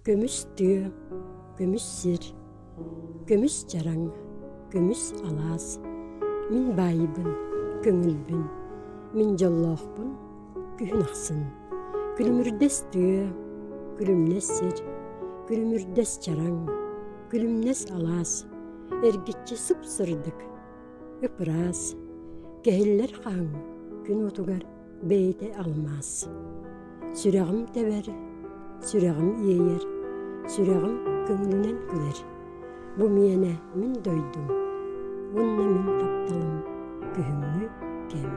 Көмүс тыа, көмүс сир, көмүс чараҥ, көмүс алаас, мин баайбын, көҥүлбүн, мин дьоллоохпун күһүн ахсын. Күлүмүрдэс тыа, күлүмнэс сир, күлүмүрдэс чараҥ, күлүмнэс алаас, эргиччи сып-сырдык, ып-ыраас, кэһиллэр хаһыҥ күн уотугар бэйэтэ алмаас. Сүрэҕим тэбэр, сүрэҕим иэйэр, сүрэҕим көҥүлүнэн күлэр. Бу миэнэ мин дойдум уонна мин тапталым күһүҥҥү кэм.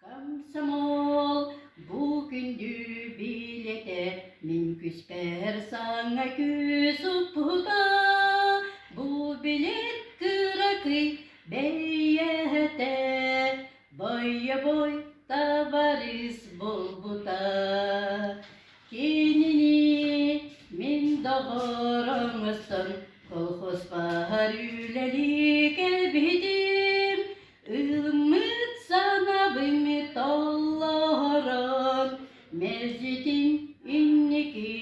Комсомол бу күндү билиэтэ мин күспэр саҥа күүс укпута, бу билиэт кыракый бэйэтэ бойобуой табаарыс буолбута. Кинини мин доҕор оҥостон колхозпар үлэлии кэлбитим, Ылыммыт санабын толлорон, мэлдьитин инники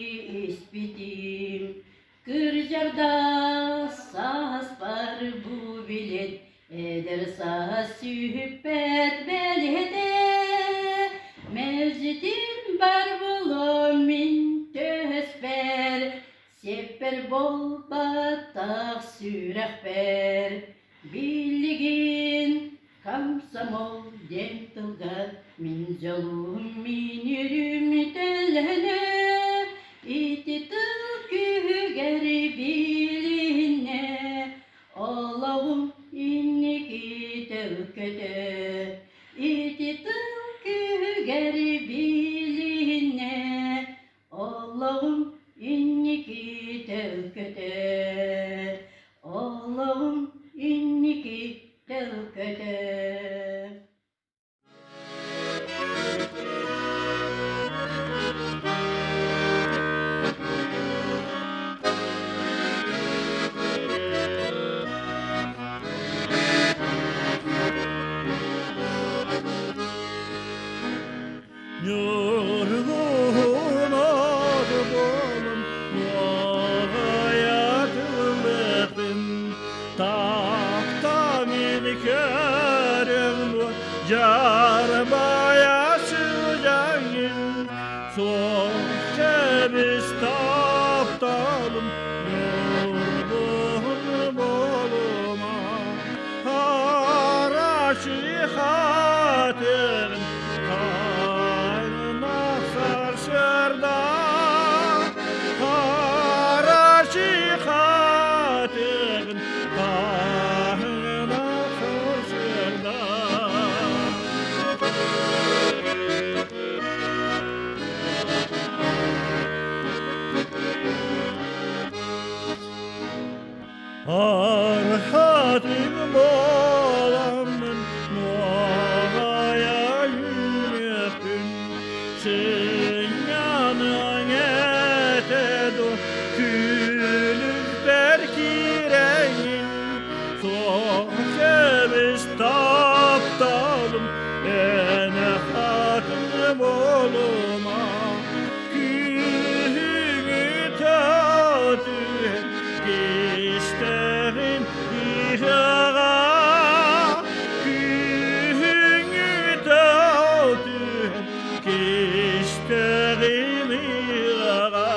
испитим. Кырдьарда сааспар бу билет, эдэр саас сүппэт бэлиэтэ. Мэлдьитин бар буолуом мин төһөспөр, сиэппэр буолбатах сүрэхпэр. Билигин комсомол диэн тылга мин дьолум мин үөрүүм төлөнө, ити тыл күүһүгэр билиннэ, олоҕум инники төлкөтө. Ити тыл күүһүгэр билиннэ, Олоҕум инники төлкөтө, олоҕум инники төлкөтө. Ньургуһунар буолан нуоҕайатыллыахпын, таптаан көрөҥ дьарбайа сылдьаҥын, суох кэбис тапталым ньургуһун буолума, харачы хатырын Архатын боламмын нуоҕайа үүнүөхпүн, сынньаныаҥ этэ дуо, күлүкпэр киирэҥин, суох кэбис тапталым, эн хатын буолума, Күһүҥү түһэн кистэҕин ыһыаҕа, күһүҥү түһэн кистэҕин ыһыаҕа.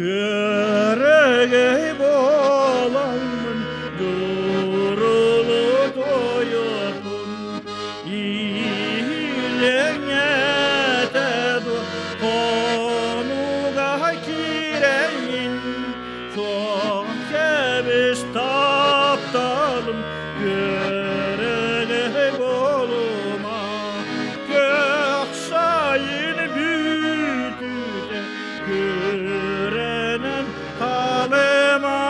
Күөрэгэй буоламмын дьурулу туойуохпун, иилэҥ этэ дуо хонууга киирэҥҥин, суох кэбис тапталым Күөрэгэй буолума, күөх сайын бүтүүтэ күрэнэн хаалыма,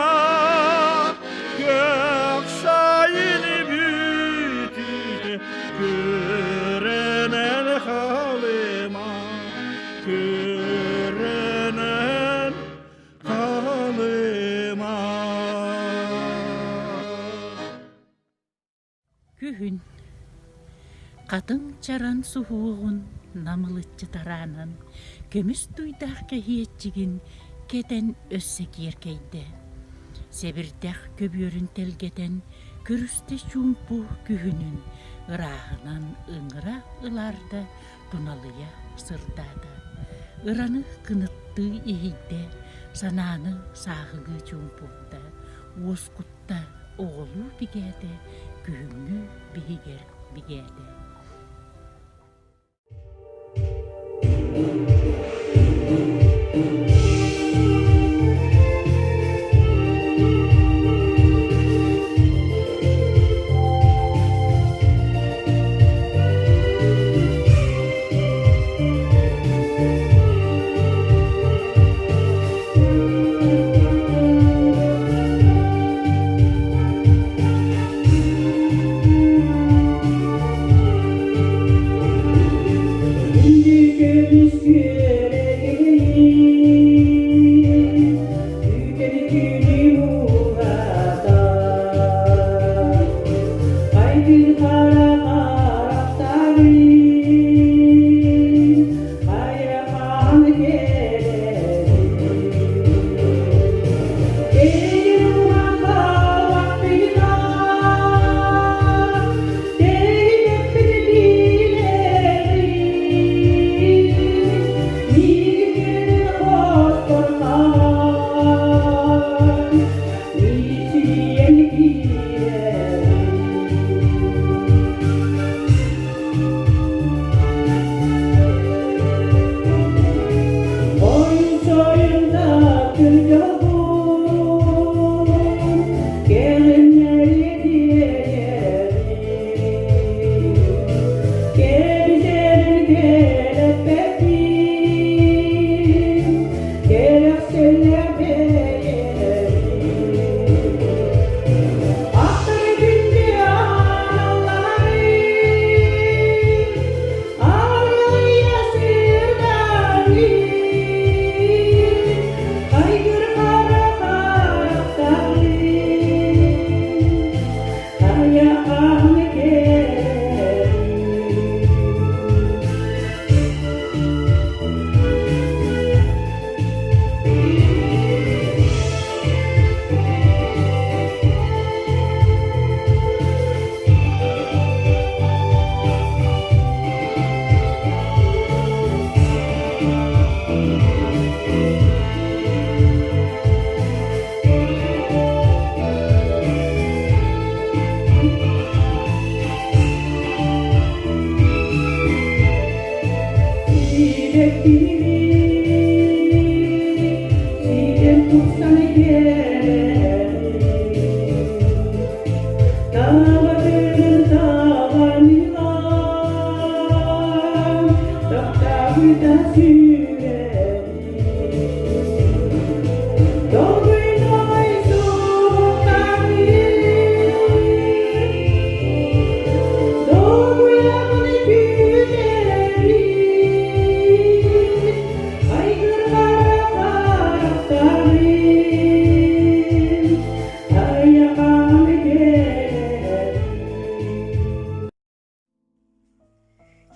күөх сайын Күрэнэн халыма, күрэнэн халыма. Күһүн Хатыҥ чаран суһуоҕун намылыччы тараанан, көмүс дуйдаах кэһиэччигин кэтэн өссө киэркэйдэ. Сэбирдэх көбүөрүн тэлгэтэн, көрүстэ чуумпу күһүнүн ырааһынан ыҥыра ылаарда туналыйа сырдаата. Ыраны кыныттыы иһийдэ, санааны сааһылыы чуумпурда, уоскутта оҕолуу бигээтэ, күһүҥҥү биһигэр бигээтэ.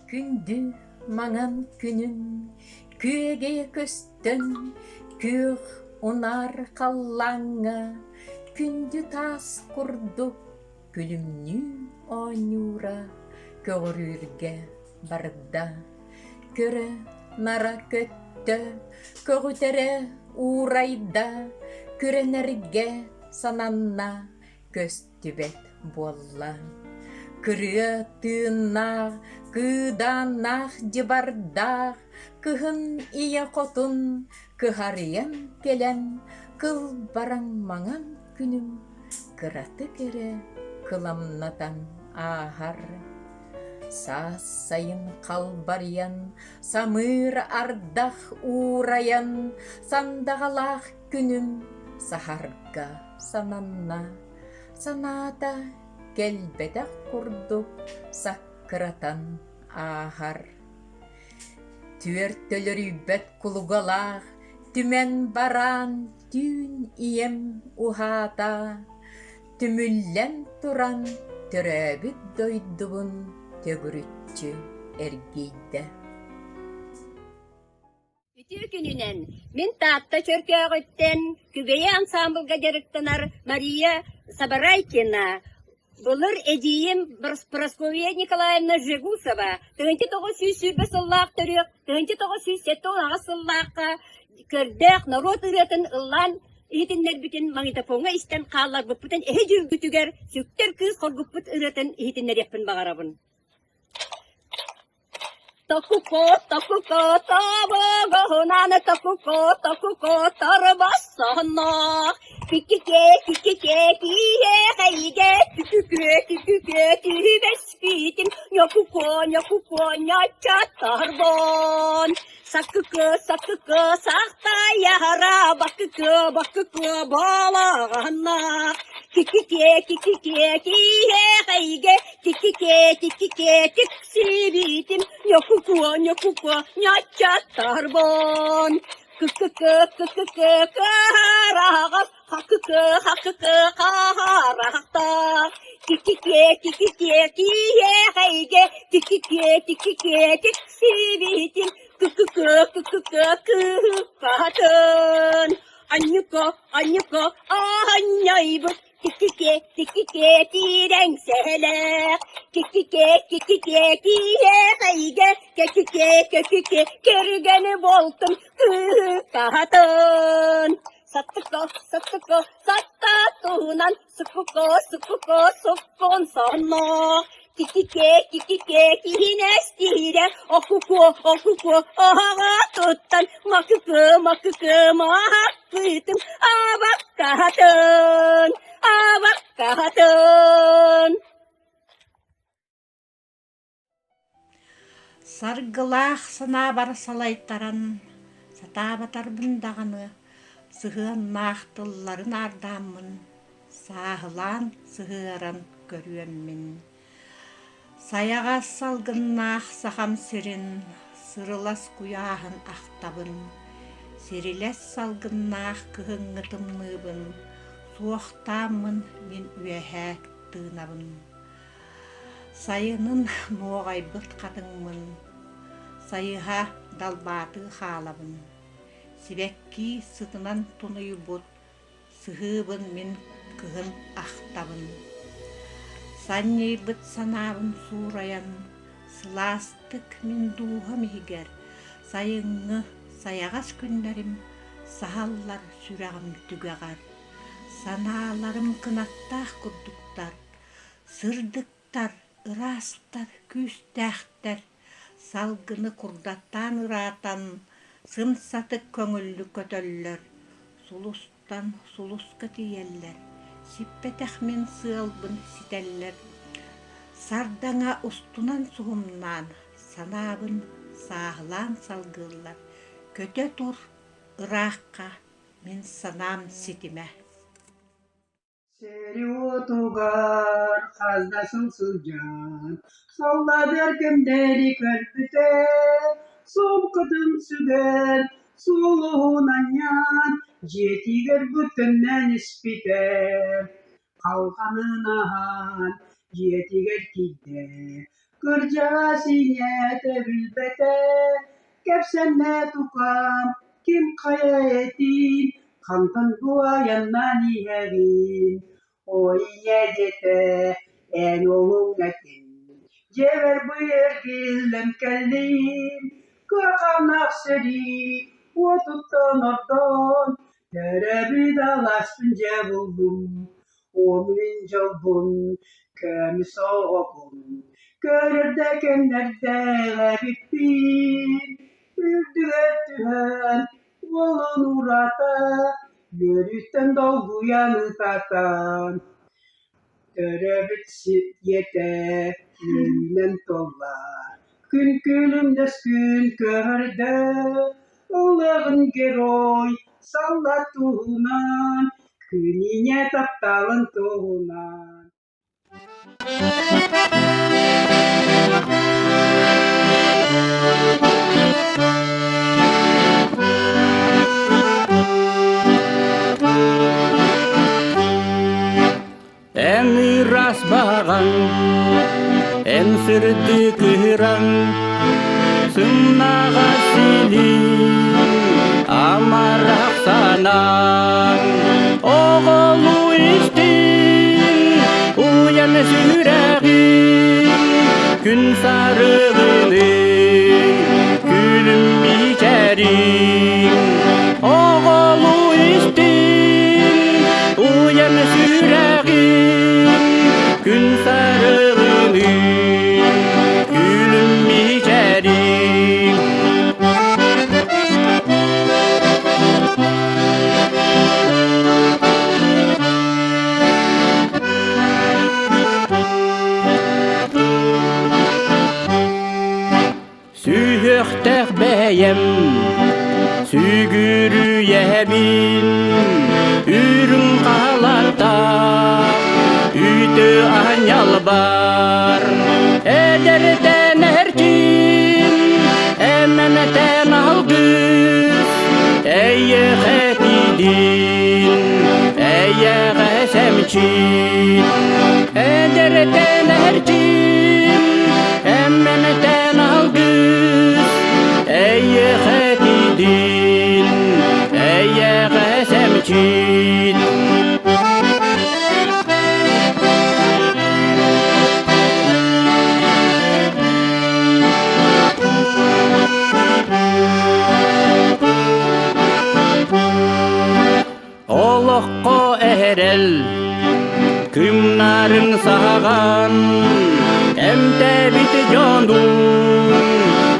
Күндү маҥан күнүм күөгэйэ көстөн, күөх унаар халлааҥҥа күндү таас курдук күлүмнүү оонньуура көҕүрүүргэ барда. Көрө-нара көттө, көҕүтэрэ уурайда, күрэнэргэ сананна, көстүбэт буолла. Кырыа тыыннаах, кыыдааннаах дьыбардаах кыһын ийэ хотун кыһарыйан кэлэн кылбараҥ маҥан күнүм кыратык эрэ кыламнатан ааһар. Саас сайын халбарыйан, самыыр ардах уурайан, сандаҕалаах күнүм саһарга сананна, санаата кэлбэтэх курдук саккыраата. Саккыратан ааһар. Түөрт төлөрүйбэт кулугалаах түмэн бараан түүн ийэм уһаата, түмүллэн туран төрөөбүт дойдубун төгүрүччү эргийдэ. Үтүө күнүнэн! Мин Таатта Чөркөөҕүттэн Күбэйэ ансаамбылга дьарыктанар Мария Сабарайкина. Былыр эдьиийим Прасковья Николаевна Жегусова 1920 сыллаах төрүөх, 1978 сыллаахха көрдөөх норуот ырыатын ыллаан иһитиннэрбитин магнитофоҥҥа истэн хаалларбыппытын эһи дьүүлгүтүгэр сүктэр кыыс хоргуппут ырыатын иһитиннэриэхпин баҕарабын. Токуко, токуко, тобоҕоһунан токуко, токуко, торбосонноох. Кикике, кикике, киһиэхэйигэ, түкүкүө, түкүкүө, түбэспитим, ньокуко, ньокуко, ньоччоторбон. Саккыкы, саккыкы, сахтайара, баккыкы, баккыкы, балаҕаннаах. Кикике, кикике, киһиэхэйигэ, Тиккике, тиккике, тиксибитим, ньокукуо, ньокукуо, ньаччаттарбон. Кыккыкы, кыккыкы, кыараҕас, хаккыкы, хаккыкы, хаһарахтаах. Тиккике, тиккике, киһиэхэйгэ, тиккике, тиккике, тиксибитим, кыккыкы, кыккыкы, кыһыккатын. Анньыка, анньыка, аһанньайбыт, Тиккике, тиккике, тиирэҥ сэһэлээх, Киккике, киккике, киһиэхэйгэ, Кэкике, кэкике, кэргэни буолтум кыыһыкаһатын. Саттыко, саттыко, сатта туһунан, Суккуко, суккуко, суккун сонноох. Киккике, киккике, киһинэс тиирэ, Оккуко, оккуко, оһоҕо туттан, Макыкы, макыкы, маһаппытым, Абаккаһатын, абаккаһатын. Саргылаах санаабар салайтаран, сатаабатарбын даҕаны, сыһыаннаах тылларын аардааммын, сааһылаан сыһыаран көрүөм мин. Сайаҕас салгыннаах Сахам сирин сырылас куйааһын ахтабын, сирилэс салгыннаах кыһыҥҥы тымныыбын суохтааммын мин үөһээ тыынабын. Сайынын нуоҕайбыт хатыҥмын, сайыһа далбаатыы хаалабын, сибэккии сытынан тунуйбут Сыһыыбын мин кыһын ахтабын, санньыйбыт санаабын суурайан, сылаастык мин дууһам иһигэр сайыҥҥы сайаҕас күннэрим саһаллар сүрэҕим түгэҕэр, санааларым кынаттаах курдуктар, сырдыктар, ыраастар, күүстээхтэр, салгыны курдаттаан ыраатан, сымсатык көҥүллүк көтөллөр, сулустан сулуска тиийэллэр, сиппэтэх мин сыалбын ситэллэр, сардаҥа устунан суһумнаан, санаабын сааһылаан салгыыллар, көтө тур ыраахха мин санаам ситимэ. Сэрии уотугар хас да сыл сылдьан, саллаабыар кэмнэри көрбүтэ, суумкатын сүгэн, сулуһун анньан, дьиэтигэр бүтүннэн испитэ. Халҕанын аһан, дьиэтигэр киирдэ, кырдьаҕас ийэтэ билбэтэ, кэпсэннэ тукаам, ким хайа этиин, хантан бу айаннаан иһэбин, ой ийэ диэтэ, эн уолуҥ этин, дьиэбэр бу эргиллэн кэллим, кыахааннаах сэрии уотуттан ордон, төрөөбүт алааспын дьэ буллум, О мин дьолбун, көмүс оҕобун, көрөр да кэмнэрдээх эбиппин, үрдүгэр түһэн уолун уурата, үөрүүттэн долгуйан ытатан, төрөөбүт сиргэтэ үөрүүнэн туолла, күн күлүмнэс күн көһөрдө, ыллыаҕын герой саллаат туһунан, күн ийэ тапталын туһунан. ыраас баҕаҥ, эн сырдык ыһыраҥ, сымнаҕас силиҥ, амарах санааҥ, оҕолуу истиҥ, уйан сүрэҕиҥ, күн сарыгыныы, күлүм мичээриҥ, оҕолуу истиҥ, уйан сүрэҕиҥ, күн сарыгыныы, күлүм мичээриҥ. Сүһүөхтээх бэйэм, сүгүрүйэбин, үрүҥ халаттаах, үтүө аанньалбар, эдэртэн эрчин, эмэнтэн алгыс, эйиэхэ тиийдин, эйиэхэ сэмчин, эдэртэн эрчин, эмэнтэн алгыс, эйиэхэ тиийдин, эйиэхэ сэмчин. Олоххо эрэл күннарын саҕан эмтээбит дьонун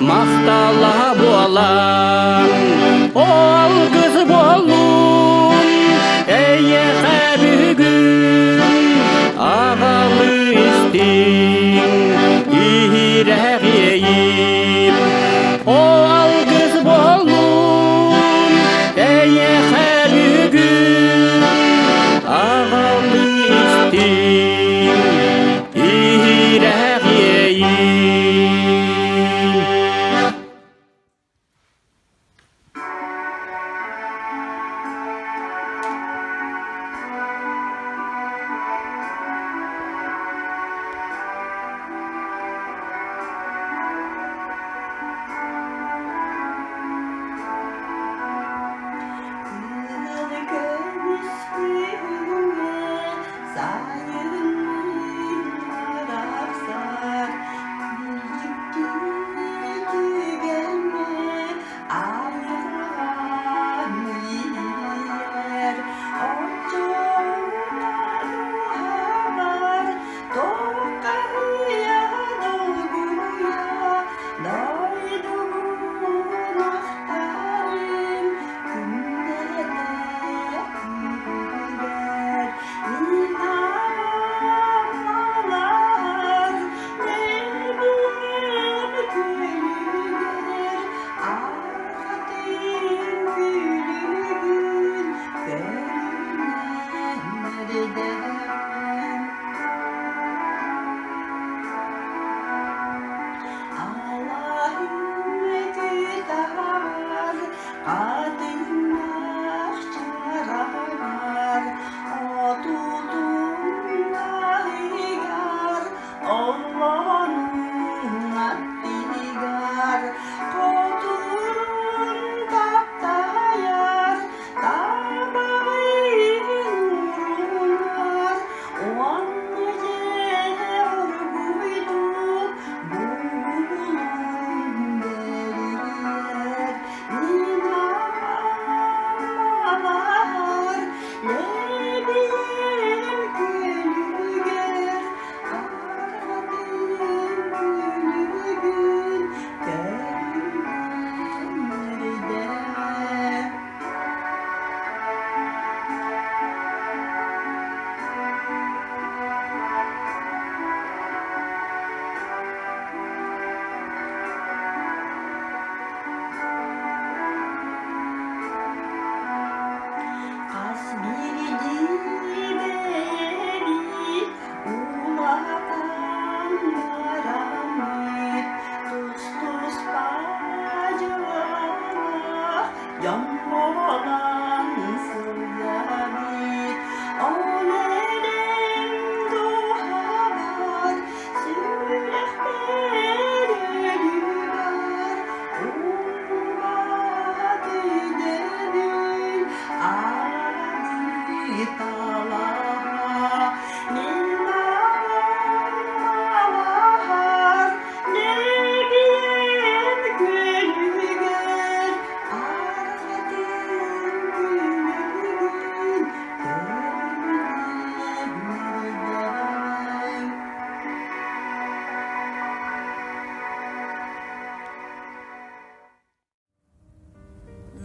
махталлаһа буолан ол кыз буоллун эйиэхэ бүгүн аҕалы истиҥ иһирэх иэйиим О алгыс буоллун эйиэхэ бүгүн аҕалы истиҥ иһирэх иэйиим.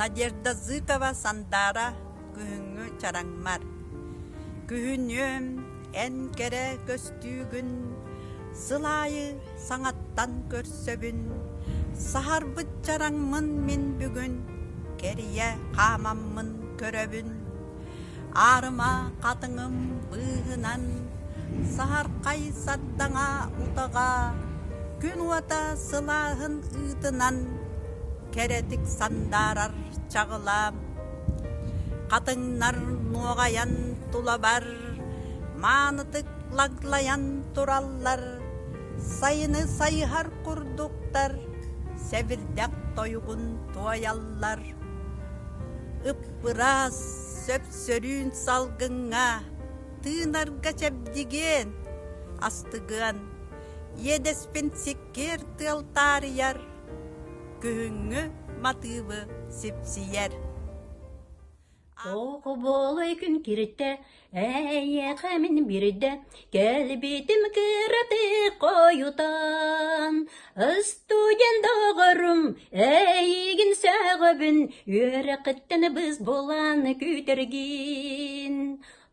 Надежда Зыкова Сандаара Күһүҥҥү чараҥмар Күһүнүөм эн кэрэ көстүүгүн Сыл аайы саҥаттан көрсөбүн Саһарбыт чараҥмын мин бүгүн Кэрийэ хаамаммын көрөбүн Аарыма хатыҥым быыһынан Саһархай сардаҥа утаҕа Күн уота сылааһын ыытынан Кэрэтик сандаарар чаҕыла Хатыҥнар нуоҕайан тулабар Маанытык лаглайан тураллар Сайыны сайыһар курдуктар Сэбирдэх тойугун туойаллар Ып-ыраас, сөп-сөрүүн салгыҥҥа Тыынарга чэбдигиэн, астыгыан Иэдэспин сиккиэр тыал таарыйар Күһүҥҥү матыыбы сипсийэр. Оҕоболой күн киртэ, эйиэхэ мин биирдэ кэлбитим кыратык хойутаан. Студент доҕорум, эйигин сөҕөбүн, үөрэххиттэн быс булан күүтэргин.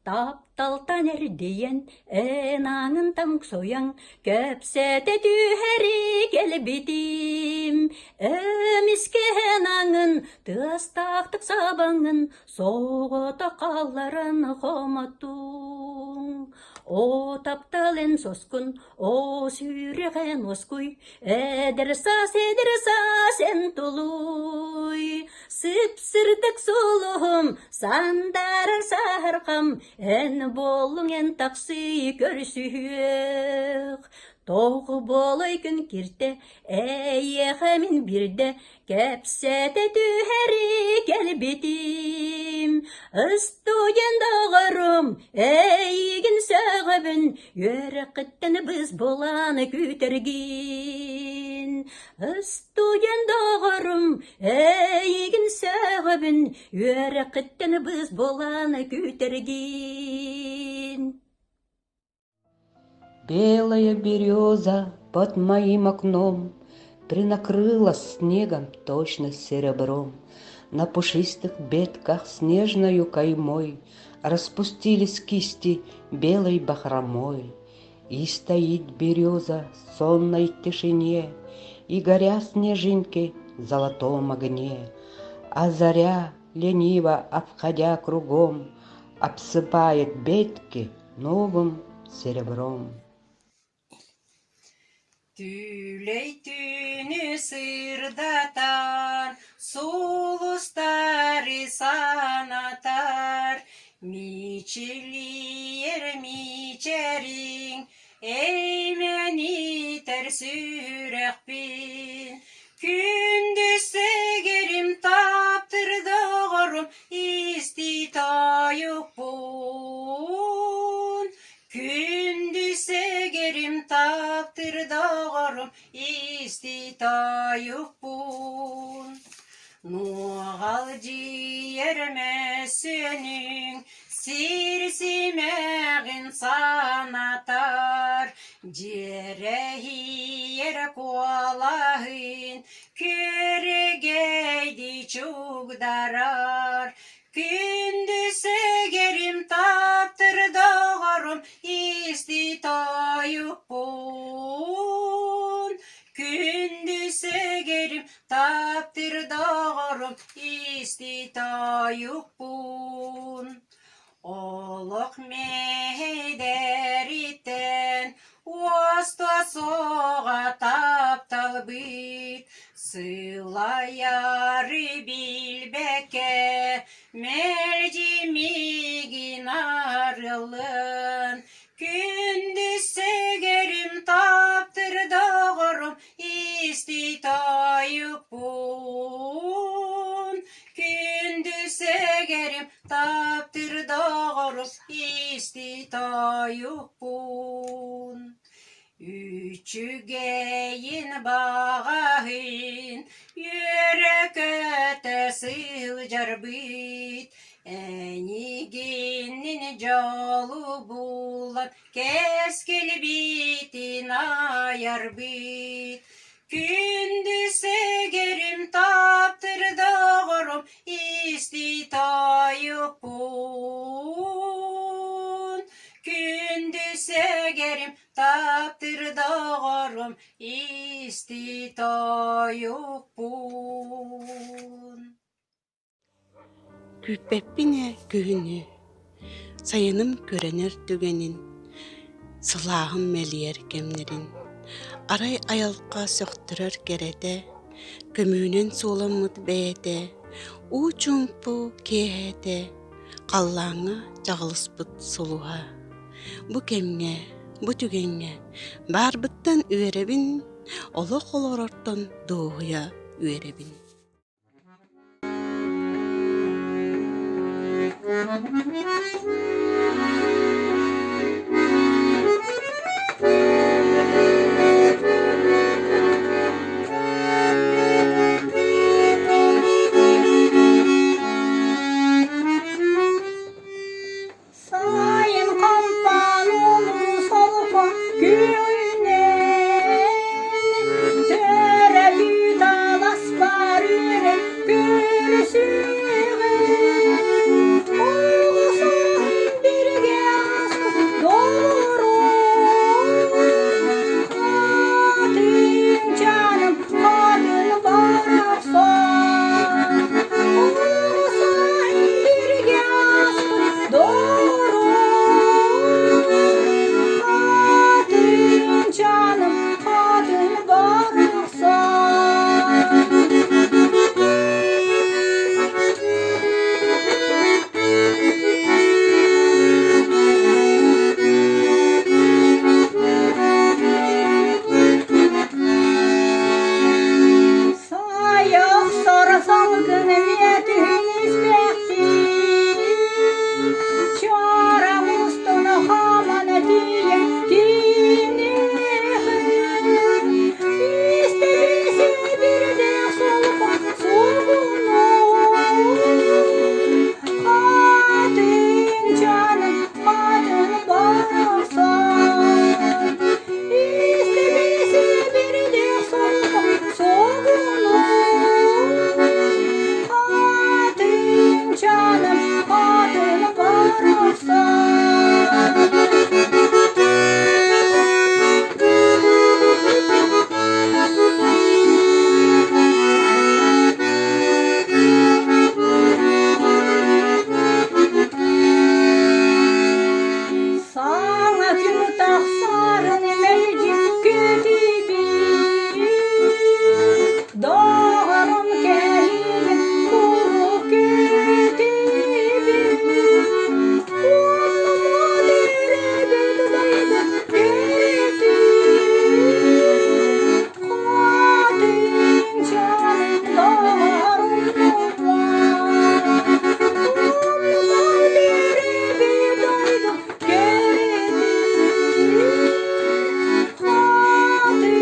Тапталтан эрдийэн, эн ааҥын тоҥсуйан, кэпсэтэ түһэри кэлбитим. Эмискэ эн ааҥын тыастаахтык сабаҥын, соҕотох хаалларан хомоттуҥ. О таптал эн соскун, о сүрэх эн уоскуй, эдэр саас, эдэр саас эн тулуй. Сып-сырдык сулуһум, сандаарар саһархам, эн буоллуҥ эн тахсыы көрсүһүөх. Тоҕу буолай күн киртэ, эйиэхэ мин биирдэ кэпсэтэ түһэри кэлбитим. Студент доҕорум, эйигин сөҕөбүн, үөрэххиттэн быс булан күүтэргин. Студент доҕорум, эйигин сөҕөбүн, үөрэххиттэн быыс булан күүтэргин. Белая береза под моим окном Принакрыла снегом точно серебром. На пушистых ветках снежною каймой Распустились кисти белой бахромой. И стоит береза в сонной тишине, И горя снежинки в золотом огне. А заря, лениво обходя кругом, Обсыпает ветки новым серебром. Түлэй түүнү сырдатар, сулустары санатар, мичилийэр мичэриҥ, эймэнитэр сүрэхпин. Күндү сэгэрим таптыр доҕорум, исти тойукпун. Күндү сэгэрим таптыр доҕорум, исти тойукпун. Нуоҕалдьыйар мөссүөнүҥ сир симэҕин санатар, дьиэрэһийэр куолаһын күөрэгэйдии чугдарар. Күндү сэгэрим таптыр доҕорум исти тойукпун. Күндү сэгэрим таптыр доҕорум исти тойукпун. Олох мэһэйдэриттэн уоста суоҕа тапталбыт, сылайары билбэккэ мэлдьи миигин арылын. Күндү сэгэрим таптыр доҕорум исти тойукпун. Күндү сэгэрим таптыр доҕорум исти тойукпун. Үчүгэйин баҕаһын үөрэ-көтө сылдьарбыт, Эйигиннин дьолу булан кэскилбитин айарбыт. Күндү сэгэрим таптыр. Таптыр доҕорум исти тойукпун, Күндү сэгэрим таптыр доҕорум исти тойукпун. Күүппэппин ээ күһүнү, сайыным күрэнэр түгэнин, сылааһым мэлийэр кэмнэрин, арай айылҕа сөхтөрөр кэрэтэ, көмүүнэн сууламмыт бэйэтэ, уу чуумпу киэһэтэ, халлааҥҥа чаҕылыспыт сулуһа. Бу кэмҥэ, бу түгэҥҥэ баарбыттан үөрэбин, олох олорортон дуоһуйа үөрэбин. Сайын хампаан олус олохо күнэн, төрөбүт аласпар үөрэн көрүсүөҕүм. Оҕо сааһым бииргэ ааспыт доҕорум, хатыҥ чааным хатын барахсан. Оҕо сааһым бииргэ ааспыт Хатынчаным хатын барахсан. Сайах салгын эмиэ түһүн испэхтии, Чара устун хааман тиийэн киниэхэ. Истэбин сибирдээх солко сугуну, Хатыҥчаным хатын барахсан. Истэбин сибирдээх солко сугуну, Хатыҥчаным хатын барахсан. Саҥа күн тахсарын мэлдьи күүтүүбүн, Доҕорум кэлиигин куруук күүтүүбүн. Уонна төрөөбүт дойду кэрэтин, Хатыҥчаным доҕорум буоллар. Уонна төрөөбүт дойду кэрэтин,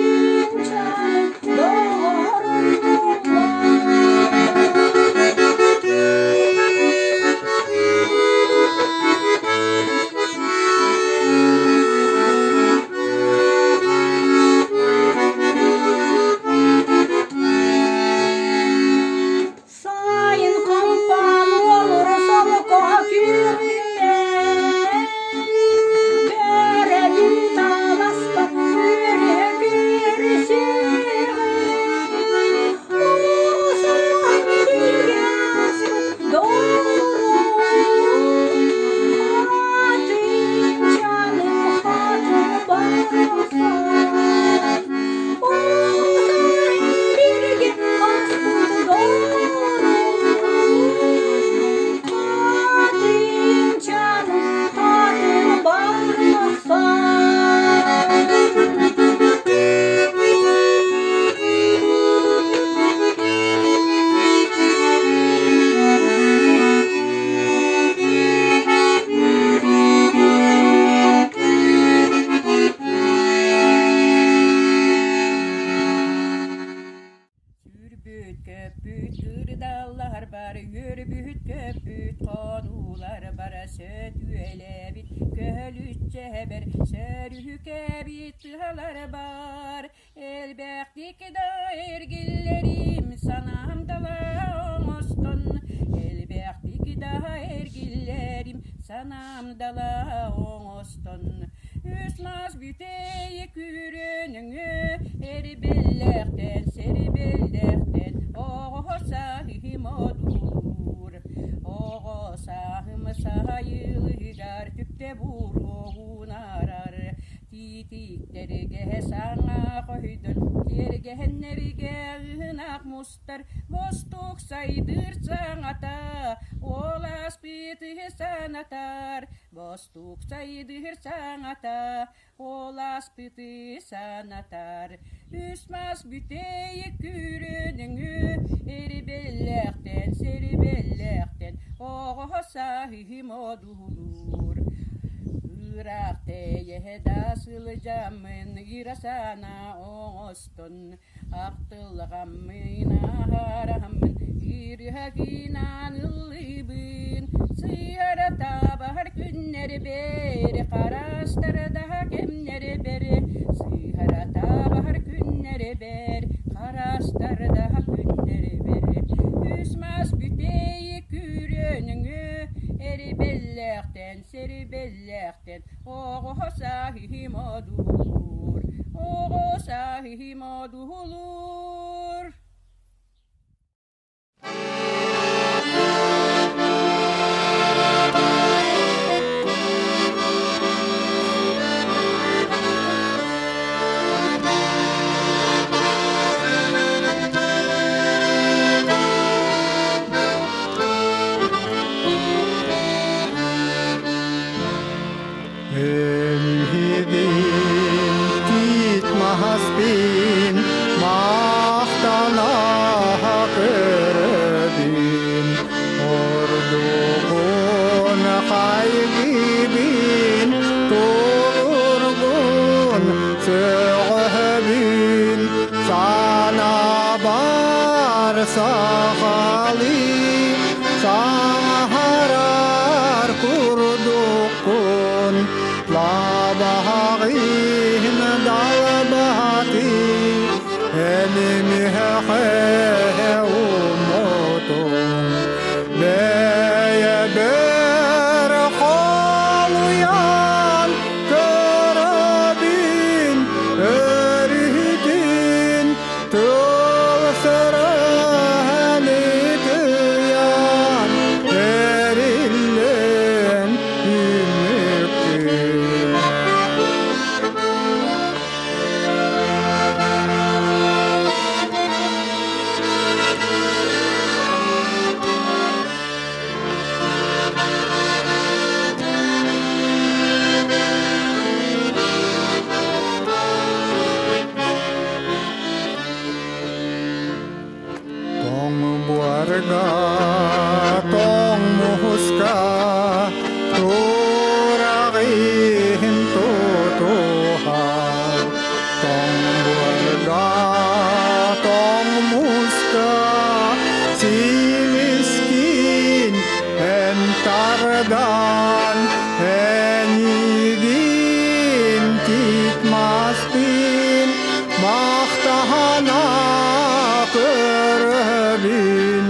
Хатыҥчаным доҕорум буоллар. Сайын хампаан уолура солко күрүнэн, Төрөбүт аласка үөрэ көрүсүөҕүм. Уусаан бииргэ ааспыт доҕорум, Хатыҥчаным хатын барахсан. Уусаан бииргэ ааспыт доҕорум, Хатыҥчаным хатын барахсан. Сүүрбүт-көппүт кырдаллар бар, үөрбүт-көппүт хонуулар бар, сөтүөлээбит көһөлүччэбэр, сөрүһүкээбит тыалар бар. Элбэхтик да эргиллэрим санаам далай. Санаам дала оҥостон, үс мас бүтэйи күрүөнүҥү эрибиллээхтэн, сэрибиллээхтэн оҕо сааһым одуулуур. Оҕо сааһым саайылыгар түптэ буруоҕунарар, тиитиктэргэ саҥа хоһуйдун, тиэргэһэннэргэ ыһынах мустар, бостук сайдыыр саҥата, ол ааспыты санатар, бостук сайдыыр саҥата, ол ааспыты санатар. Үс мас бүтэйик күрүөнүҥү эрибэллээхтэн, сэрибэллээхтэн оҕо сааһым одуулуур. Ыраах тэйэһэ да сылдьаммын ыра санаа оҥостон Ахтылҕаммын аһараһаммын ыарыһагынан ыллыыбын Сыһара табаһар күннэри бэри харастара да кэмнэри бэри Сыһара табаһар күннэри бэр харастара да күннэри бэри Үс мас бүтэйи күрүөнүҥү эрибэллээхтэн сэрибэллээхтэн Оҕо сааһым одуулуур, оҕо сааһым одуулуур. Өлүһүбүн тиит маһаспын махтана көрөбүн ордугун хайгыыбын тулургун сөҕөбүн санаабар сахалыы саҥарар курдуккун лабаҕын далбаһатыы энимиэхэ умутун бэйэбэр холуйан көрөбүн өрүһүтүн Тыл сөрөһөнү тыйан эриллэн үмүккүн. Тоҥ буорга, тоҥ мууска тураҕын тутуһар. Тоҥ буорга, тоҥ мууска силискин эн тардан эниигин тиит мастыын Махтаһана көрөбүн,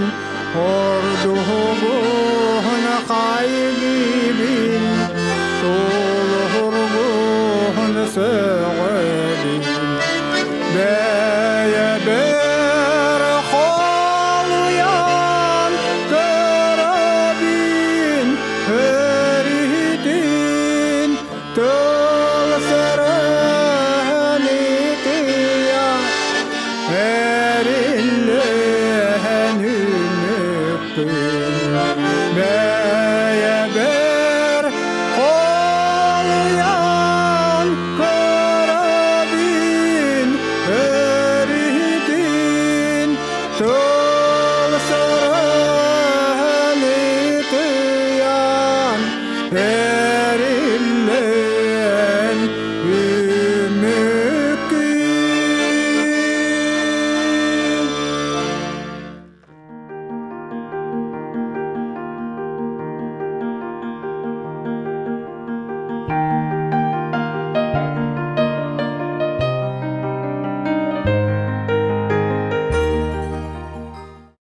ордугун хайгыыбын, тулуһургун сөҕөбүн.